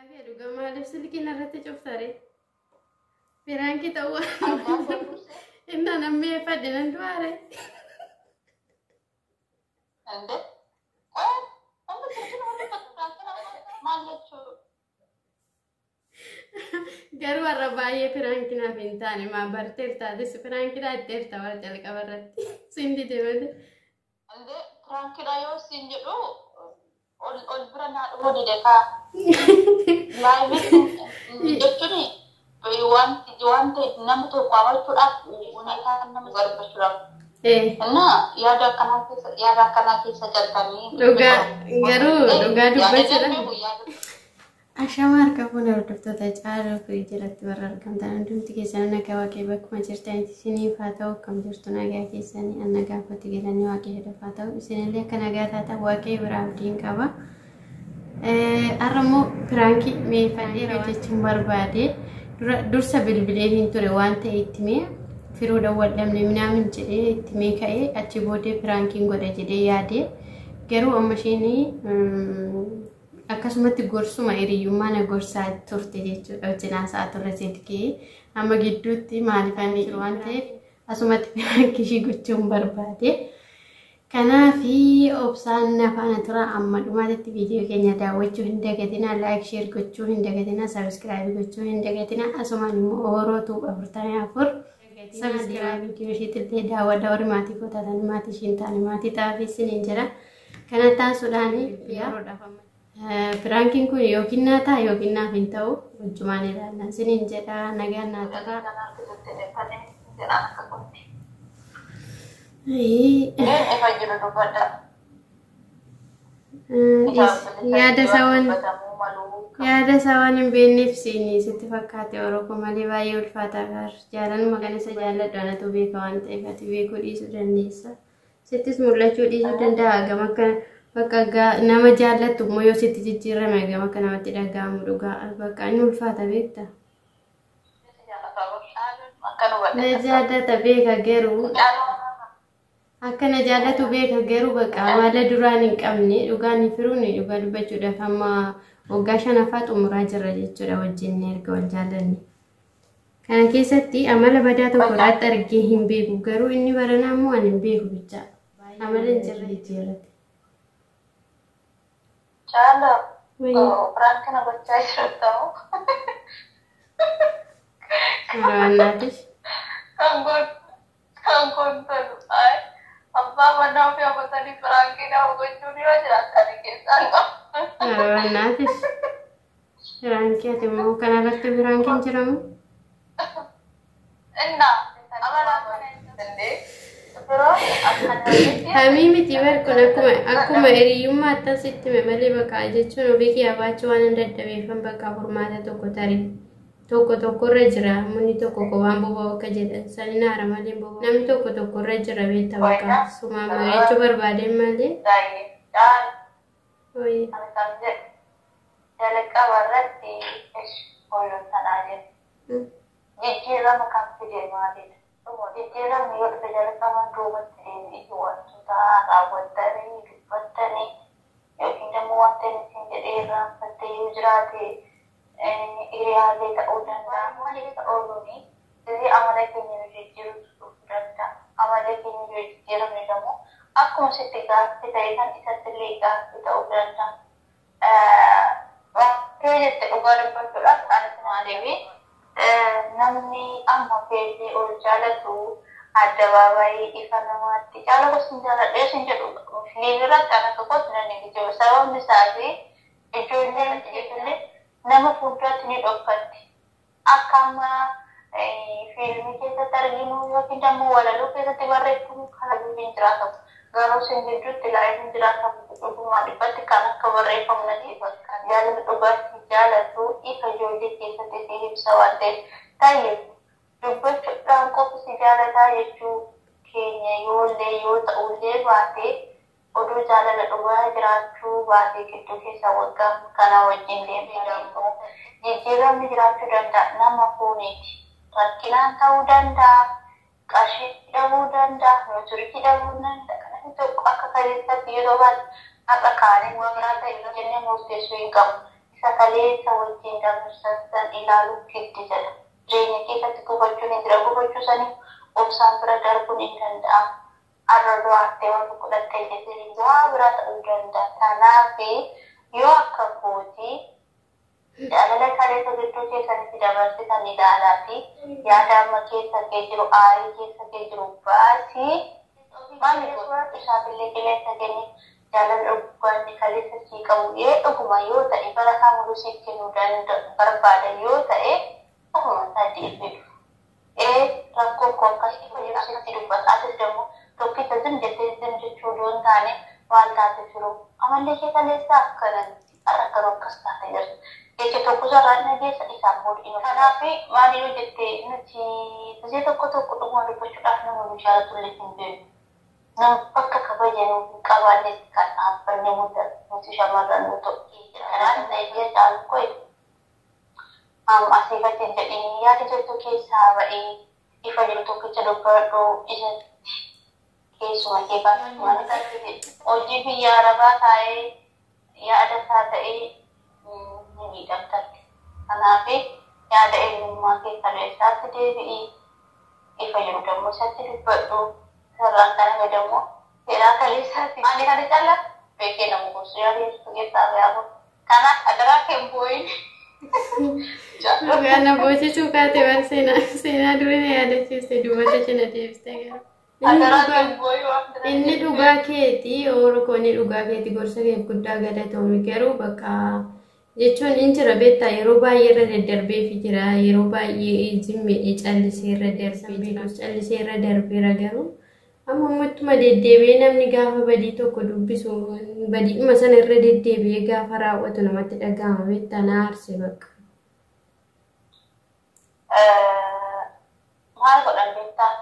Dhugaa kee dhugaa maaliif silkii narratti cuftare? Piraankii ta'uu innaan ammeeffadhe nan du'aare. እንዴ maal jechuudha? Garuu har'a baay'ee piraankii naaf hin taane maa barteertaatis piraankii dhaatteerta warra jalqaba irratti siin dide malee. እንዴ piraankiidha yoo siin jedhu ol ol bira naa dhufuu dide kaa. Live jechuun wanti wanta nama tokko hawachuudhaaf huneetaa nama barbachuudhaaf. እና yaada akkanaa keessa galtanii. Dhugaa garuu dhugaa dubbachuudha. Ashama harka fuula hordoftoota Caaluu fi jalatti warra argamtan hundumti keessan nagaa Waaqee bakkuma jirtanitti isiniif haa ta'u. Akkam jirtu? Nagaa keessanii? An nagaa kootti, galanii Waaqee hedduuf haa ta'u. Isinillee akka nagaa taatan Waaqee biraa abdiin qaba. Har'a immoo piraankii meeffadhee hojjechuun barbaade. Dursa bilbilee hin ture waan ta'e itti mee firuu dawwadhamne minaamin jedhee itti mee ka'ee achi boodee piraankiin godha jedhee yaade. Garuu amma isheen akkasumatti gorsuma hiriyyummaa na gorsaa turte jechuudha. Wajjin haasa'aa turre silkii. Amma gidduutti maaliifanii jiru waan ta'eef asumatti piraankii ishii gochuun barbaade. Kanaafi obsaan na faana tura. Amma dhumaatitti viidiyoo keenya daawwachuu hin dagatina, like, share gochuu hin dagatina, subscribe gochuu hin dagatina. Asumaan immoo Ooroo Tuub 44 subscribe viidiyoo ishiitti daawwadha. Warri maatii koo taatan, maatii ishiin taane maatii ta'aaf isiniin jira. Kana taasisuudhaan piraankiin kun yookiin naa ta'a yookiin naaf hin ta'u, wajjumaan ilaalla isiniin jedha. Nagaan naa ta'a. Ifa jiru dubbadha. Yaada isaa waan hin beekneef siinii sitti fakkaate Oromoo malee baay'ee ulfaataa gaar jaalanuma kan isa jaalladhu anatu beeka waan ta'eef ati beekuu dhiisuu dandeessa. Sittis mul'achuu dhiisuu danda'a. Gama akka bakka nama jaallattu immoo yoo sitti jijjiirame gama akka namatti dhaga'amu dhugaa bakka inni ulfaata beekta. Na jaallata beeka, garuu akka na jaallatu beeka, garuu bakka amala duraan hin qabne. Dhugaan firuun dhugaa dubbachuudhaaf amma waggaa shanaffaa xumuraa jirra jechuudha wajjin erga wal jaallanne. Kana keessatti amala badaa tokko irratti argee hin beeku, garuu inni baranaa immoo ani hin beeku bicha. Amala hin jirre jijjiirrate. Caala, prank na gochaa jirta. Raawwannaatis. Kan kun tolu. Abbaa manaa ofii hammatanii piraankii nama gochuun yoo jiraatan keessaan qabu. Raawwannaatis. Piraankii ati immoo kanarratti piraankiin jiramu? Inna amala kana hin biroo akkana. Hamii miti bar kun akkuma hiriyyummaa akkasitti hime malee bakka jechuun ofii kiyyaa baachuu waan hin dadhabeeffan bakka furmaata tokko tarii tokko tokkorra jira. Namni tokko kophaan boba'u akka jedhan sani naara malee namni tokko tokkorra jira beekta, bakka sumaan mari'achuu barbaadeen malee. Ani kan jedhu jalqaba irratti hoyoon tanaa jedhu. Jijjiirama kan fide maalidha? Jijjiiramni yoo dhufe jalqaba duubatti deebi'ee wantoota raawwattanii dubbattanii yookiin immoo wanta inni ittiin jedhee irraanfattee yoo jiraate hiriyaallee ta'uu danda'a. Maaliif ooluuni sirrii amala keenya nu jijjiirutu dhufuu danda'a. Amala keenya yoo jijjiiramne immoo akkuma sitti gaaffii ta'e kan isatti illee gaaffii ta'uu danda'a. Yoo jette dhugaa dubbachuudhaaf anis maaliifi namni amma fe'ee ol jaalatu addabaabaayii ifa namaatti caala gosa hin jaaladhu sin jedhu liivirratti an akka kootti nan jiru. Sababni isaas ijoolleen nama fuulduratti ni dhokkatti. Akka amma fiilmii keessatti arginu yookiin immoo walaloo keessatti barreeffamu kalabii hin jiraatamu. Garuu sin gidduutti live hin jiraatamu, dhugumaa dhibbatti kan akka barreeffamu natti fakkaata. Jaalala dhugaatti jaalatu ifa ijoollee keessatti si ibsa waan ta'eef ta'ee dubbachuudhaan qofa si jaalataa jechuu keenya yoollee yoo ta'ullee baate oduu jaalala dhugaa jiraachuu baate gidduu keessa waggaa kana wajjin deemee immoo jijjiiramni jiraachuu danda'a. Nama fooniiti. Rakkinaan ta'uu danda'a. Qarshii dhabuu danda'a. Networkii dhabuu danda'a. Namni tokko akka kaleessatti yeroo baay'ee har'a kaanee waan biraa ta'e jennee murteessuu hin qabnu. Isa kaleessa wajjin dabarsan san ilaaluun giddi jedha. Jireenya keessatti gufachuun hin jira. Gufachuu sanii obsaan bira darbuun hin danda'amu. Har'a du'aattee waan godhattee jettee waa biraa ta'uu danda'a. Kanaaf yoo akka kootii jaalala kaleessa gidduu keessanitti dabarsitan ilaalaati. Yaada amma keessa kee jiru, aarii keessa kee jiru baasii. Maali isaafillee qilleensa kenni jaalala dhugaanni kaleessa sii qabu ee dhuguma yoo ta'e bara isaa muluu siif kennuu danda'u barbaada yoo ta'e ofuma isaa deebi'u. Ee rakkoo koo akkas jiru sitti dubbata. Atis immoo tokkicha zim jettee zim jechuu odoo hin taane maal taate firoo amallee kee kaleessa akkana miti har'a garuu akkas taate jirti. Jecha tokko sararaan dhageessa isaan booda inni. Kanaaf maal yoo jette nuti gisee tokko tokko dhuguma dubbachuudhaaf nama nu jaalatullee hin beeknu. Nama bakka kabaja nuuf hin qabaannetti kan dhaabbanne mudatu nuti shamarran nu ta'u. Kanaaf na caalu koo asii gadi hin jedhini yaada jirtu keessaa ba'ee ifa jiru tokkicha dubbadhu isatti keessuma kee baasuu maal hojii biyya arabaa taa'ee yaada isaa ta'ee ni miidhamtatti. Kanaaf yaada eenyummaa kee kaleessaatti deebi'ii ifa jiru dammoo isatti dubbadhu sararaan kana fayyadamu seeraa kaleessaatti. Ani kana caalaa beekee nama gorsu yaada jirtu keessaa ba'aa. Kanaaf adaraa kee hin boo'in. Dhugaa na boosisuu kaate bar seenaa durii na yaadachiiste dubbata cina deebistee garuu. Inni dhugaa keeti oolu koo inni dhugaa keeti gorsa keef guddaa galatoomi garuu bakka jechuun hin jira beektaa yeroo baay'ee irra daddarbeefi jira yeroo baay'ee jimmee callisee irra darbee jira callisee irra darbeera garuu amma ammattuma deddeebi'ee namni gaafa badii tokko dubbisu badiidhuma sana irra deddeebi'ee gaafa raawwatu namatti dhaga'ama beektaa na aarse bakka. Maal godhan beektaa?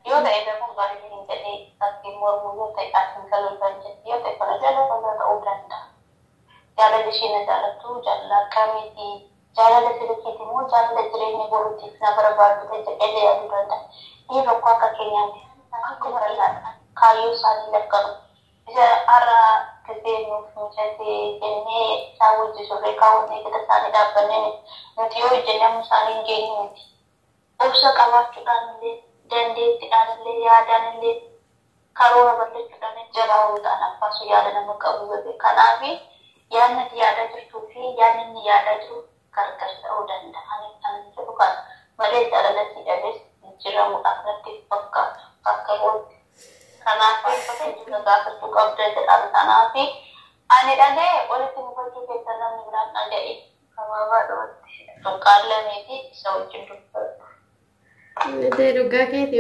Yoo ta'e beekuun baay'ee hin jedhee fakkiin mormuu yoo ta'e asiin galuu kan jedhu yoo ta'e kana jala kana ta'uu danda'a. Jaalalli ishee na jaalattu jaalala akkamiiti? Jaalala sirriitti immoo jaalala jireenya boruutiif na barbaadu jedhee yaaduu danda'a. Inni tokko akka keenyaatti akkuma ilaala kaayyoo isaanii lakkanu. Isa har'a gisee nuuf mijatee jennee isaan wajjin surree kaawwannee gita isaanii dhaabbannee nuti yoo hojjenne amma isaanii hin geenyu miti. Obsa qabaachuudhaan illee dandeettiidhaan illee yaadaan illee karoora bal'achuudhaan jabaa ta'an abbaasu yaada nama qabu gabe. Kanaaf yaadni ati yaadaa jirtuu fi yaadni inni yaadaa jiru gargar ta'uu danda'a. Ani kan jedhu kana malee jaalala si dhabees jijjiiramuudhaaf natti fakkaatu akka bootti. Kanaaf bakka jiru gaafachuu qabda jedhan. Kanaaf ani dhaga'e walitti mufachuu keessa namni biraan dhaga'e gabaabaadhumatti tuqqaan lameeti isa wajjin dubbadhu. Ta'e dhugaa keeti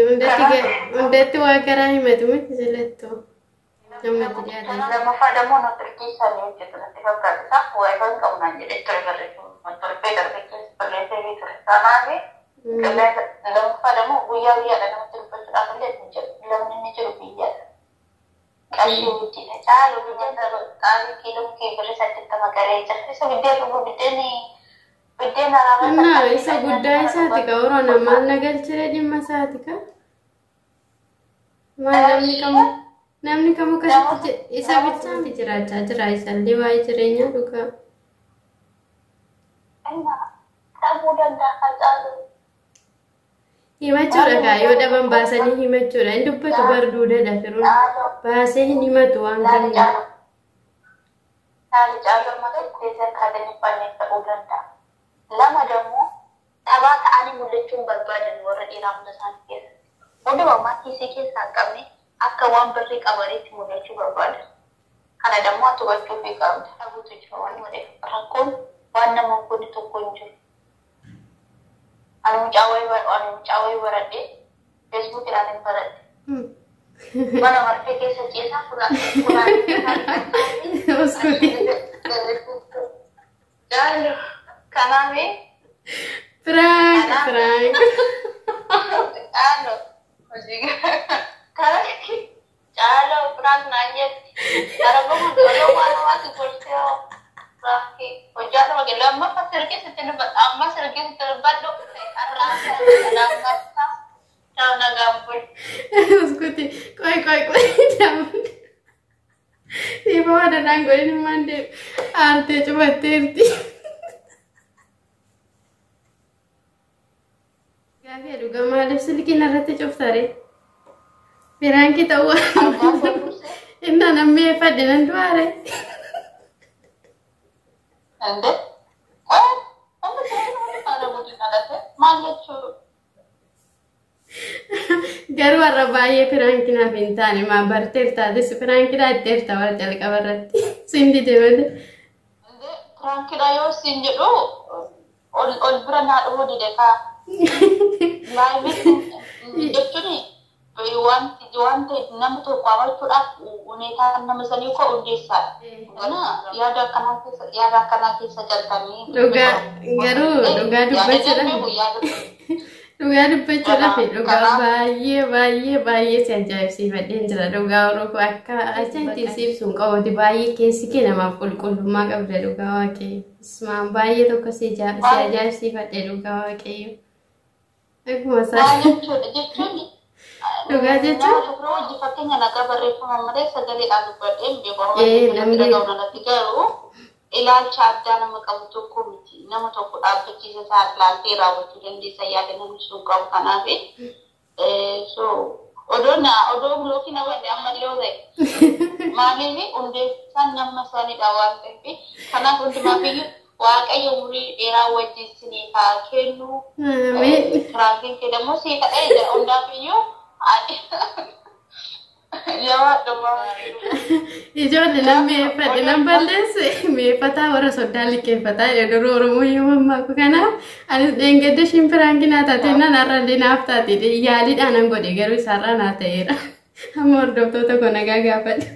hundatti waa garaa himatu miti silattuu namatti dhiyaatan. Lammaffaa dammoo nu turkii isaanii hojjetu natti fakkaata. Isaaf waayifaa hin qabu naan jedhee ture barreeffama. Torbee darbe keessa barreessee ture. Kanaaf lammaffaa dammoo guyyaa guyyaadha namatti dubbachuudhaaf illee hin jiru. Lamni inni jiru biyyaadha. Qarshii guddiidha. Caalu biddeen xaafii kiiloo kee birrii 80 garee jira. Isa biddeen dhugu biddeen araabaa. Innaa isa guddaa isaati ka oroona maal na galchire dhimma isaati ka? Maal namni kamuu akkasitti isa bichaatti jiraachaa jira isallee waa'ee jireenyaa dhugaa. Dhabuu danda'a ka caalu. Himachuudha kaa yoo dhaban baasanii himachuudha. Hin dubbatu bar duudadha firuun. Baasee hin himatu waan Laali kana. caalu. Laali caalu malee keessa akkaataan hin ta'uu danda'a. Lama dammoo taphaa ta'anii mul'achuun barbaadan warra dhiiraa hunda isaanii keessatti. Hunduma ammaa kiisii keessaa hin qabne akka waan birrii qabaniitti mul'achuu barbaadan. Kana dammoo ati hubachuu fi qabda. Dhabuutu jira waan malee rakkoon waan nama hin goone tokko hin jiru. Ani mucaa wayii baradhee feesbuukiidhaan hin baradhe. Mana marfee keessa ciisaa fulaan fulaan. Uskuti. Jaallu kanaaf Prank prank. Caaloo hojii kana caaloo prank naan jetti. Arabama toloo waan namaatti gorsee prank hojii nama kennu lammaffaa sirgee sitti dubbadhu amma sirgee sitti dubbadhu arraa lammaffaa ta'u nagaan bulu. Uskuti. Qoy qoy qoy. Dhiifama danaan godhin maal deemu. Aartee cufatteerti. Gaafii dhugaa maaliif silkiin irratti cuftaree? Piraankii ta'uu innaan ammeeffadhe nan du'aare. እንዴ maal jechuu? Garuu har'a baay'ee piraankii naaf hin taane maa barteertaatis piraankii dhaatteerta warra jalqaba irratti siin dide malee. እንዴ piraankiidha yoo siin jedhu ol bira naa dhufuu dide kaa. Laayivii jechuun wanti wanta nama tokko hawachuudhaaf huneetaan nama sanii koo hundeessaadha. Kana yaada akkanaa keessa yaada akkanaa keessa galtanii. Dhugaa garuu dhugaa dubbachuudhaaf dhugaa dubbachuudhaaf dhugaa baay'ee baay'ee baay'ee si ajaa'ibsiifadheen jira. Dhugaa Oromoo akka achi si ibsuun qabuuti baay'ee keessi kee namaaf qulqullummaa qabda dhugaa waaqayyo. Ismaan baay'ee tokko si ajaa'ibsiifadhe dhugaa waaqayyo. Akkuma isaa. Maal jechuudha jechuun Dhugaa jechuun? Nama tokko hojii fakkeenya nagaa barreeffama malee sagaleedhaan dubbadhee hin beeku. Namni- Namni garuu ilaalcha addaa nama qabu tokko miti. Nama tokko dhaabbachiisa isaa ilaaltee raawwachuu dandeessa yaada namni sun qabu kanaaf. So odoo na odoo bulooki na wanti ammallee yoo ta'e maaliif hundeessaan nama sanidha waan ta'eef kanaaf hundumaafiyyuu Waaqayyo umurii dheeraa wajjin sinii haa kennu. Ameen. Piraankiin kee ደግሞ sii ta'ee jira hundaafiyyuu yeroo dhumaa. Ijoollee nan mi'eeffadhe nan balleesse mi'eeffataa warra soddaa liqeeffataa jedhe duruu Oromoo yoo mammaaku kanaaf anis dheengadde ishiin piraankii naa taate nan har'allee naaf taate yaaliidhaan nan godhe garuu isaarraa naa ta'eera. Amma hordoftoota koo nagaa gaafadhe.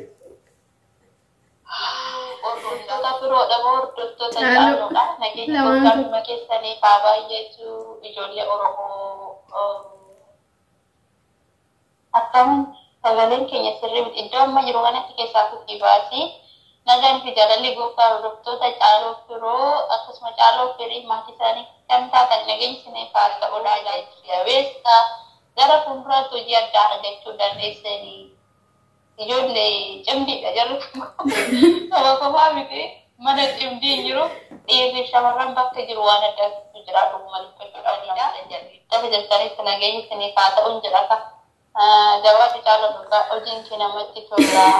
Hordoftoota biroodha moo hordoftoota Caaluu. caaluudha? Nageenya Lamaan gooftaan dhuma keessanii haa baay'atu ijoollee Oromoo. Akkamiin sagaleen keenya sirrii miti iddoo amma jiru kanatti keessaa kutti baasii nagaan fi jaalalli gooftaa hordoftoota caaloo firoo akkasuma caaloo firii maatii isaanii kan taatan nageenyi isiniif haa ta'udha jabeessa gara fuulduraatti hojii addaa argachuu dandeessanii. Ijoollee cimdiidha jarri kun saba kophaa miti mana cimdii hin jiru dhiirri shamarran bakka jiru waan addaatu jira dhuguma dubbachuudhaaf lafa jirtanitti nageenyi isiniif haa ta'uun jedha ka jabaatu caala dhugaa hojiin kee namatti tola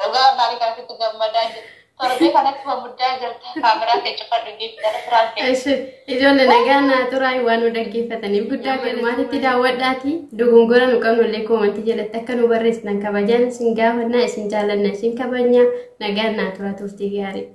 dhugaa gaarii kanatti gammadaa jirta torbee kanatti mamuddaa jirta kaameraa kee cufadhu geeffata firaan Ishi ijoollee nagaa naa turaa waan nu dhaggeeffataniif guddaa galmaatitti daawwadhaati dogongora nu qabnu illee koomantii jalatti akka nu barreessitan kabajaan isin gaafannaa isin jaallanna isin kabajnaa nagaan naa turaa turtii gaarii.